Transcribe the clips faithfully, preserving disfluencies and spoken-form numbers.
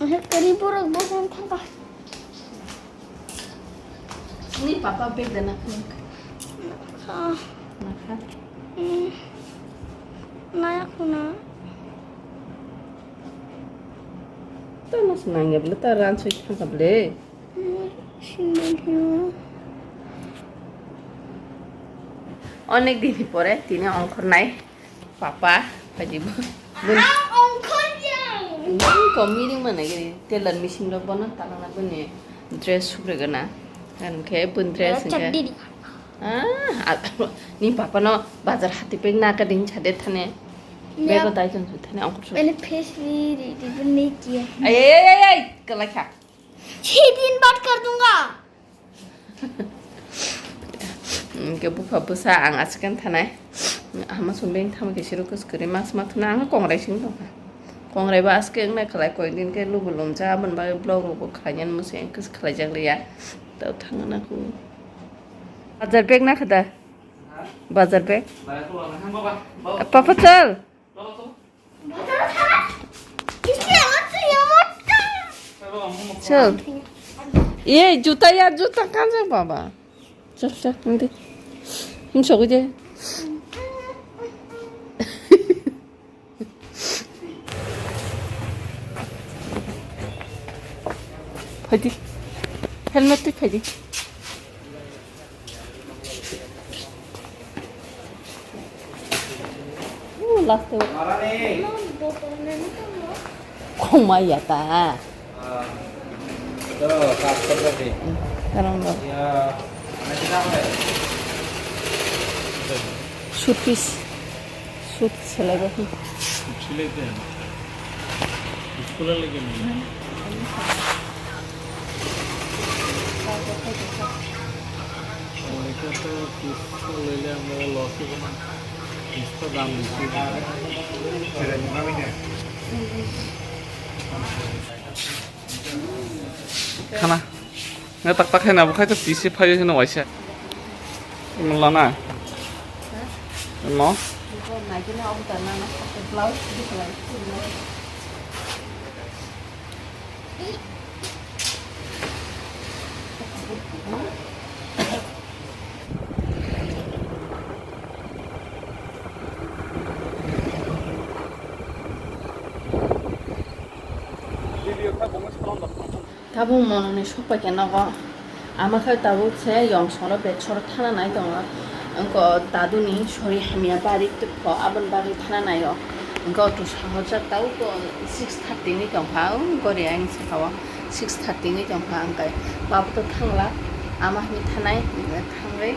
Ohe, kari borok bo hwn thangkha. Ni papa bag dana khun. Ah. Nakha. Hmm. Naya khuna. To mas nangya bole, ta ran soi thangkha bole. Hmm, sinai khuna. Onek din pore tini ongkhornai. Papa, phaidi bo. Bun. Ang ongkhor yang. Bun ko meeting mana gini? Tailor machine rok bono talana buni dress sukrigana. Kan khe bun dress. Chak khe didi. Ah, ni papa no bazar hati pe na ka din chade thane. Bego dai jon thane ongkhor su. Ele face ri ri ri bun ni kiya. Ay, ay, ay, ay, ay, kalai kha. Chhi din baat kar dunga. Hingke bupha bwsa ang aswk khe thanai. Hama sumbe wng thangma khe siro kwswk kwrwi mas ma thuna ang kongrai sing tongkha. Kongrai bo aswk wng nai khlai koi din khe lugu lumjak aboni bagwi vlog rok bo khlai nani mwsai ang kwswk khlai jak liya. Tei thangna ku. Bazar bag na kha da? Bazar bag? Papa chal. Chal. Ye, juta ya, juta kanjak baba. Chal, chal, hindi. Him sogwi de. Phaidi. Helmet twi phaidi. Last o. Kongma ya ta. Karang no. Suitcase. Suit selai ba. Suit selai de. School lagi ni. Mereka tu pistol lele amra loss ko na. Pistol dam bisi. Khana. Nga tak tak hai na bukhai to pisi phai hino waisa. Imla na. No. Tabuk mononi sokpai khe nogo. Ama khe tabuk se yong soro bed soro thana nai tongo. Wngkha daduni sori hamya bari tongkha, aboni bagwi thana nai o. Wngkha auto sahorjak tabuk six thirty ni tongkha, o gori ayang saka o six thirty ni tongkha, wngkha babo to thangla. Ama hinwi thanai, thangwi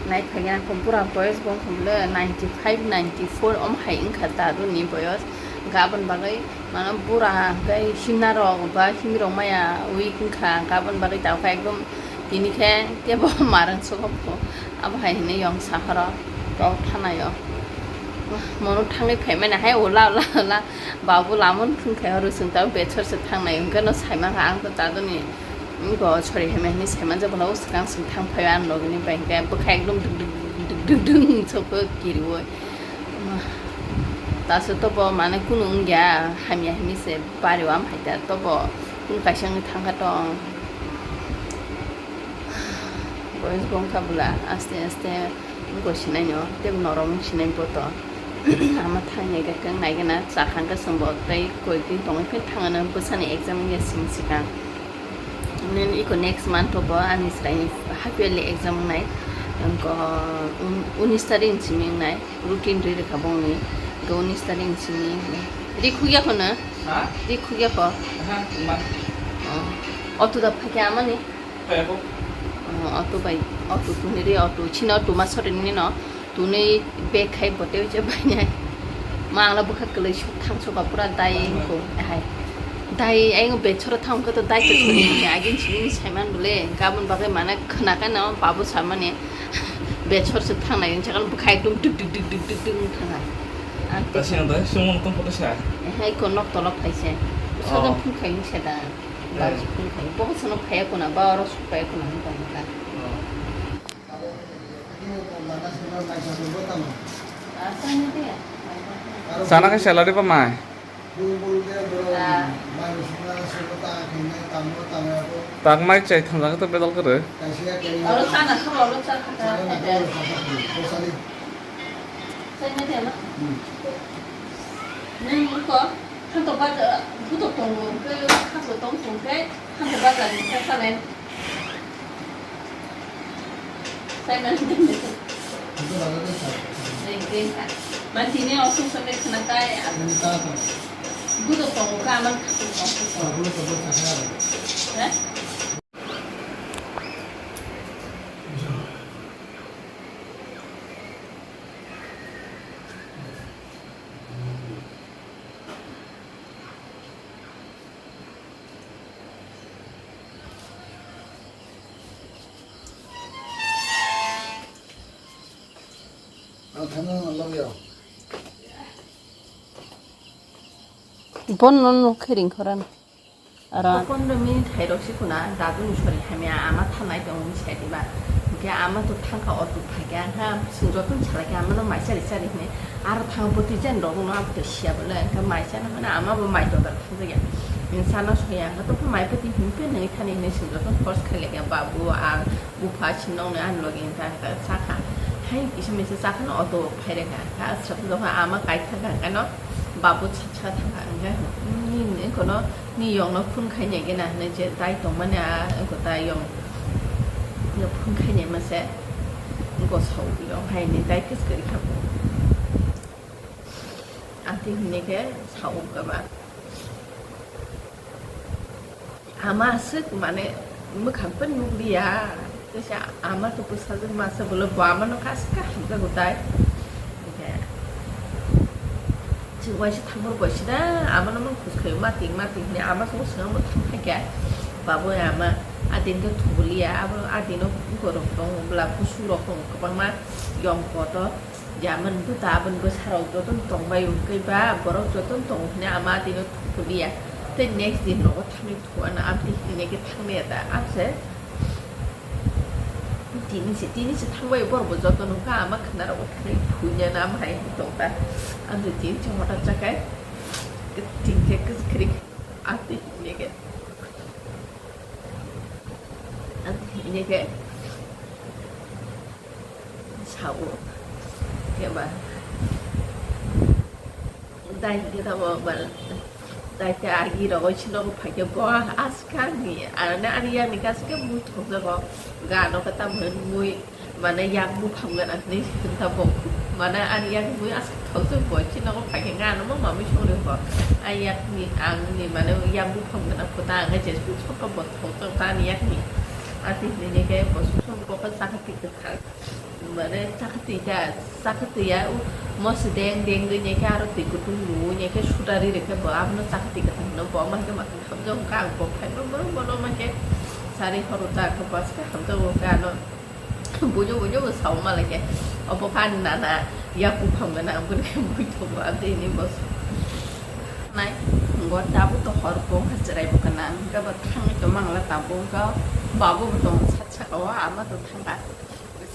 nai phaikhe ang bura boyos bo wngkha bwle ninety five, ninety four om hai wngkha daduni boyos. Wngkha aboni bagwi Mane bura hwnkhe himna rok ba himwi rok maya weak wngkha, hwnkhe aboni bagwi tabukha ekdom tini khe tebo marang sogopho. Abo hai hwnwi yong sahoro tok thanaio. Mono thangwi phaimani hai ula ula ula babu lamon phungkhe oro chwng tabuk bechor se thangnai hwnkhe no saimankha ang to daduni go sori heme hwnwi saimanjak bono o swkang swng thangphaio ani logini bai hwnkhe bwkha ekdom duk duk duk duk duk duk sokho kiriui. Taso tobo mane kunu wngya, hamya hinwi se bari o, am hai ta tobo kunu kaisa wngwi thangkha tong. Boyos bo wngkha bwla aste aste wngkha sinai no, tei norok wng sinai bo to. Ama thang nai khe wng nai gana cha khang khe chwng bo tei koi din tongwi khe thang ano bwsani exam wngya simi swkang. Nini iko next month o bo ani chwraini half yearly exam wngnai. Wngkha un-, unis tarik ni simi wngnai. Routine ri rwkha bongni. Wngkha unis tarik ni simi wngnai. Ri khukya kho no? Ha? Ri khukya kho? Aha, ma. Oh. Auto da phakya amani? Phaya kho. Oh, auto bai, auto tuni ri auto. Chini auto ma sori nini no. Tunui bag khai bote uje bainai. Ma angla bwkha kwlwi suk thang suka pura dai wngkho hai. Dai ayung bechoro thang khe to dai to sori ni agin sini ni saiman bole gabon bagwi mana khna khe no babu samani bechor se thang nai wngkha bwkha ekdom duk duk duk duk duk duk wngkha. Ang ta sini dai sumung tong photo sa. Hai ko nok tolok khai se. Oh. Sojon phung khai wngse da. Ba phung khai. Bo sono phaya kuna ba oro suk phaya kuna wngkha. Oh. Sana khe salary ba mai? Tangmai chai thamjak to bedal kwrwi. Oro sana soro oro cha kha. Nung ko, thanto ba, buto tongo, ke khato tong tong ke, thanto ba jani kha kha le. Sai man den de. Deng deng kha. Man tini osuk sokle khna tai. Buto tongo ka man khato tong tong. Ha? Bono no khe ring khorang. Ara. Pondro minute hai rok si kuna, dadu ni sori hamya, ama thanai tong ni sai diba. Hingke ama to thangka auto phaikha, ha, sing joto ni salai khe ama no mai chari chari hini. Aro thang poti jen rok no abo to siya bole, hingke mai chana hana ama bo mai to dar thang jaya. Insano soya, ha to mai poti hingke nai thani hini sing joto force khai lekha babu, a, bupha si nong ni ani logi hingka hingka sakha. Hai kisa misa sakha no auto phai rekha, ha, sab joto ama kai thangka hingka no babu cha cha thangka hingka. Ni, ni kono Ni yong no phun khai nai gena hinui je tai tongmani a wngkha tai yong no phun khai nai mase wngkha sao yong hai ni tai kis kari kha bo. Amtwi hinui khe sao wngkha ba. Ama aswk mane mwkhang pun nukliya. Kaisa ama to bwsajwk masa bwlwi bo ama no kaisa khe hamjago tai. Hingkhe chwng waisa thangmani bo sida ama no mung khus khaio, ma ting ma ting hinwi ama song swnam bo thang khaikha. Babu ama a din khe thubuliya, abo a dino borok tongo bwla, busu rok tongo kwbangma yong kotor. Je ama ni bwta aboni bwsa rok jotono tongbai wngkhe ba borok jotono tongo hinwi ama a dino thubuliya. Tei next din rogo thangwi thuana amtwi hinwi khe thangmaya da amse. Tini se, tini se thangbai borok bo joto nungkha ama khwna rogo thangwi phuina na ama hai tongkha. Amtwi tini se hotak chakai tini se kwchwkhwrwi amtwi hinwi khe, amtwi hinwi khe sao khe ba. Dai hingke tamo bal, dai khe agi rogo sino phaikhe bo askha ni, ani, ani yak ni kaisa khe mui thokjago, ga no khe tamo hinwi mui, mane yak buphang gana hinwi hwnkha bo, mane ani yak ni mui askha thokjak bo, sino phaikhe ga no ma mamui songri bo, ani yak ni ang ni mane yak buphang gana kota ang khe jesuk sokha bo thokjak ta ani yak ni, ati hinwi khe bo suk song bo khe chakha twi kwthar. Mane chakha twi kha, chakha twi ya, u moso deng deng gwi nai khe aro twi kutung luwi nai khe sudari rw khe bo abono chakha twi kwthang hino, bo ma khe ma khe hamjak kha, ang bo phaima borok bono ma khe sari horo ta khe bus khe hamjak kha ano buino buino bo sao ma lai khe obo khe ani nana yak buphang gana ang bwrwi khe bui tongo aboni bo nai bo tabuk to hor bo khe chwrai bo gana hwnkhe bo thangwi tongma ang la tabuk wngkha babu bo tongo sat saka o ama to thangkha.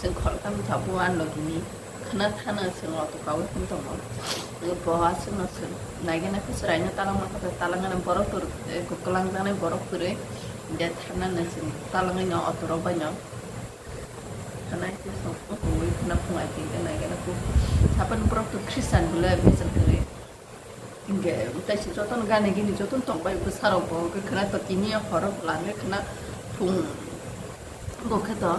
Chwng khoroktham tabuk ani logini khwna thana chwng auto kaui phano tongo. Bo aswkno chwng naigena khe chwraino talangma khe talangani borok kwrwi, kwlangjaknai borok kwrwi. Je thangnani chwng talangwi no auto rok bai no. Khwna khe chwng auto ui khwna phungai tongkhe naigena khe sapan borok to Christian bwle bwswk kwrwi. Hingke tei se jotono gana gini jotono tongbai bwsarok bo hingke khwna to tini horo bwla hingke khwna phung bo khe to,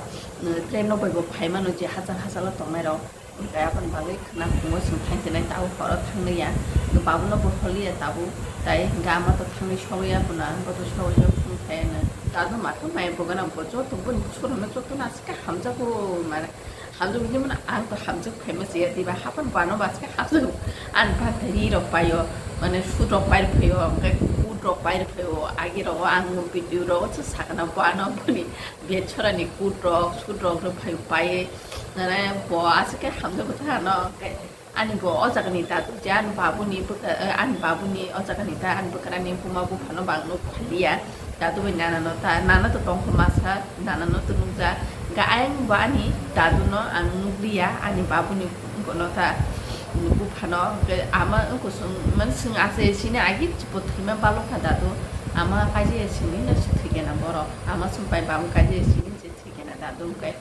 eh, train rok bai bo phai mano je hachal hachal o tongnai rok hingke aboni bagwi khwna phungo chwng thang sinai tabuk horo thang liya hingke babuno bo holiya tabuk tai hingke ama to thangwi sogwi ya bwna bo to sogwi ya phung thai ya no dado matha mai bo gana bo joto boni bwswk rok no jotono aswk khe hamjago mane. Hamjak hwnwi mano ang to hamjak phaima chaya diba hapan bano baske hamjak ani bhante ri rok paio mane sut rok pai phaio hwnkhe kut rok pai phaio agi rogo ang video rogo se sakna bano boni bechorani kut rok sut rok rw phaio pai mane bo aswk khe hamjak bwtha ano hwnkhe ani bo o jaga ni dadu je ani babu ni bwkha ani babu ni o jaga ni ta ani bwkha ni buma bupha no bo ang nuk phailiya. Dadu bai nana no ta, nana to tongkha masa, nana no to nukjak. Hingke ayang bo ani dadu no ang nukliya, ani babu ni no ta. Buphano hwnkhe ama wngkha chwng, mane chwng achai sini agi bo thwima balokha dadu, ama kaisa sini no se thwikhe na borok, ama chwng bai bam kaisa sini se thwikhe na dadu hwnkhe.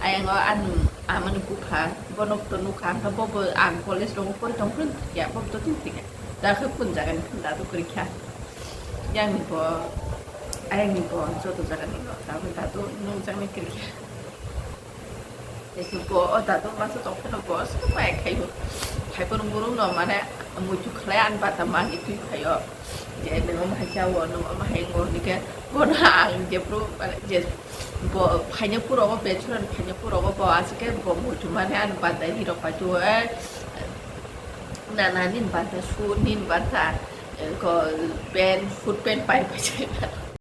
Ayang o ani amani bupha bono to nukha hwnkhe bo bo ang college rogo pori tong phuru thwikya, bo to tin thwikya. Da khe kun jaga ni phuru dadu kwrwikha. Yang ni bo, ayang ni bo joto jaga ni no, dadu nukjaknai kwrwikha. Tei bo o dadu masa tong phano bo aswk bai khaio. Phaiphuru buru no mane muitu khlai ani bata mangi twi khaio. Je nung omo hai chao, nung omo hai ngo hwnwi khe bono ang jephru mane je bo phaina phurogo, bechuran phaina phurogo bo aswk khe bo muitu mane ani bata hirok pai tu, eh, nana nini bata su, nini bata, eh, ko pen, food pen pai pai chai.